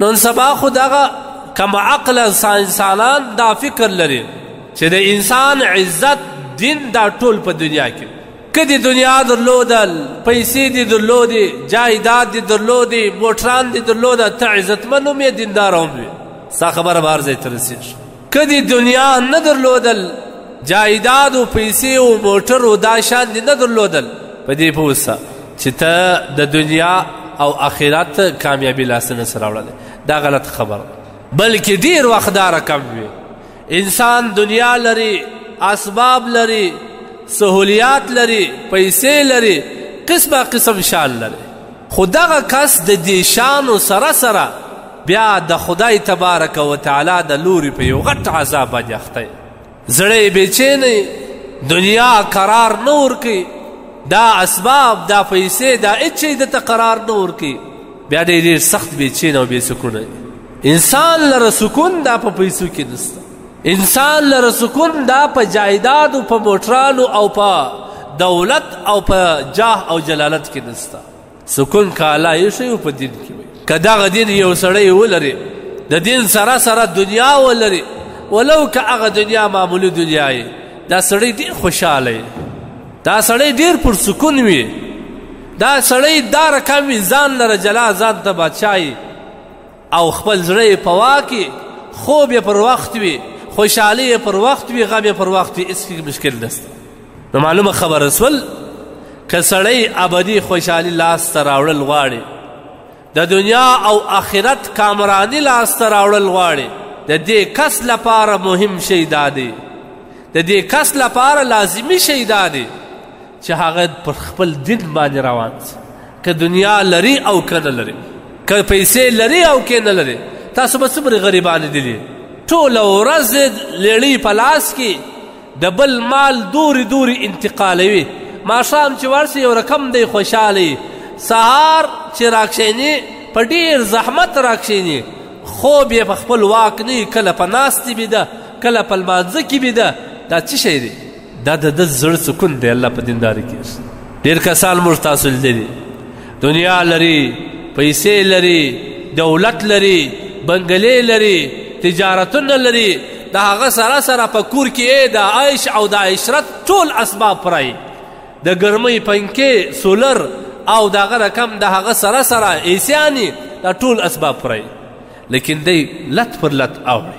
نن سبا خو دغه کم عقل انسانان دا فکر لري چې د انسان عزت دین دا ټول په دنیا کې. که دې دنیا درلودل، پیسې دې درلودې، جایداد دې درلودې، موټران دې درلوده، ته عزتمن هم یې، دیندار هم وې، ستا خبره به هر ځای ته رسېږي. که دې دنیا نه درلودل، جایداد او پیسې او موټر او دا شان دې نه درلودل، په دې پوه سه چې ته د دنیا او آخرت کامیابي لاسته نه سي راوړلی. دا غلط خبره، بلکې ډېر وخت دا رقم وي. انسان دنیا لري، اسباب لري، سهولیات لري، پیسې لري، قسمه قسم شان لري، خو دغه کس د دې شانو سره سره بیا د خدای تبارک و تعالی د لوري په یو غټ عذاب باندې اخته، زړه یې بېچینی، دنیا قرار نه ورکوي، دا اسباب، دا پیسې، دا هېڅ شی ده ته قرار نه ورکوي، بیا دی ډېر سخت بېچینه او بې سکونه. انسان لره سکون دا په پیسو کې نشته، انسان لره سکون دا په جایدادو، په موټرانو او په دولت او په جاه او جلالت کې نشته. سکون که الله ایښی او په دین کې وي. که دغه دین یو سړی ولري، د دین سره سره دنیا ولري، ولو که هغه دنیا معمولي دنیا یې، دا سړی ډېر خوشحاله وي، دا سړی ډېر پرسکون وي، دا سړی دا رقم وي، ځان لره جلا، ځان ته بادشاه او خپل زړه یې په واک، خوب یې پر وخت وي، خوشحالي یې پر وخت وي، غم یې پر وخت وي، هېڅ مشکل نشته. نو معلومه خبره سول که سړی ابدي خوشحالي لاسته راوړل غواړي، د دنیا او آخرت کامراني لاسته راوړل غواړي، د دې کس لپاره مهم شی دا دی، د دې کس لپاره لازمي شی دا دی چې هغه پر خپل دین باندې روان سي. که دنیا لري او که نه لري، که پیسې لري او که نه لري. تاسو به څومره غریبان دي، ټوله ورځ لیړۍ په لاس کې د بل مال دوري دوري انتقالوي، ماښام چې ورسي یو رقم دی خوشحاله، سهار چې راکښېني په ډېر زحمت راکښېني، خوب یې په خپل واک نه، کله په ناستې بیده، کله په لمانځه کې بیده. دا څه شی دی؟ دا د ده زړه سکون دی. الله په دینداري کې ډېر کسان موږ تاسو لیدلي، دنیا لري، پیسې لري، دولت لري، بنګلې لري، تجارتونه لري، د هغه سره سره په کور کې د عیش او د عشرت ټول اسباب پرای، د ګرمۍ پنکې، سولر او د هغه رقم د هغه سره سره ایسیانې، دا ټول اسباب پرای، لیکن دی لت پر لت اوړي،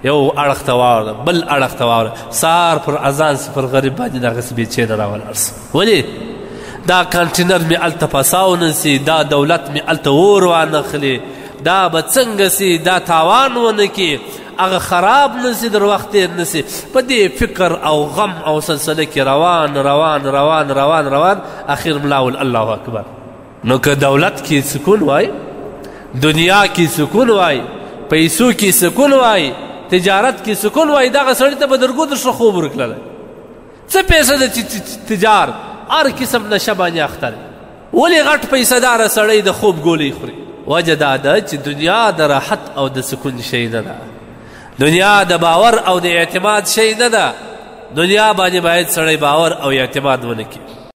یو اړخ ته واوړه، بل اړخ ته واوړه، سهار پر اذان سي پر غریب باندې دغسې بېچینه راولاړ سي. ولې؟ دا کانټینر مې هلته پساو نه سي، دا دولت مې هلته اور وانخلي، دا به څنګه سي، دا تاوان ونه کړي، هغه خراب نه سي، در وخت تېر نه سي. په دې فکر او غم او سلسله کې روان روان روان روان روان، اخر ملا ول الله اکبر. نو که دولت کې سکون وای، دنیا کې سکون وای، پیسو کې سکون وای، تجارت کې سکون وای، دغه سړي ته به درګو در ښه خوب ورکړلی. څه پیسه ده چې تجار هر قسم نشه باندې اخته دی؟ ولې غټ پیسهداره سړی د خوب ګولۍ خوري؟ وجه دا ده چې دنیا د راحت او د سکون شی نه ده، دنیا د باور او د اعتماد شی نه ده. دنیا باندې باید سړی باور او اعتماد ونه کړي.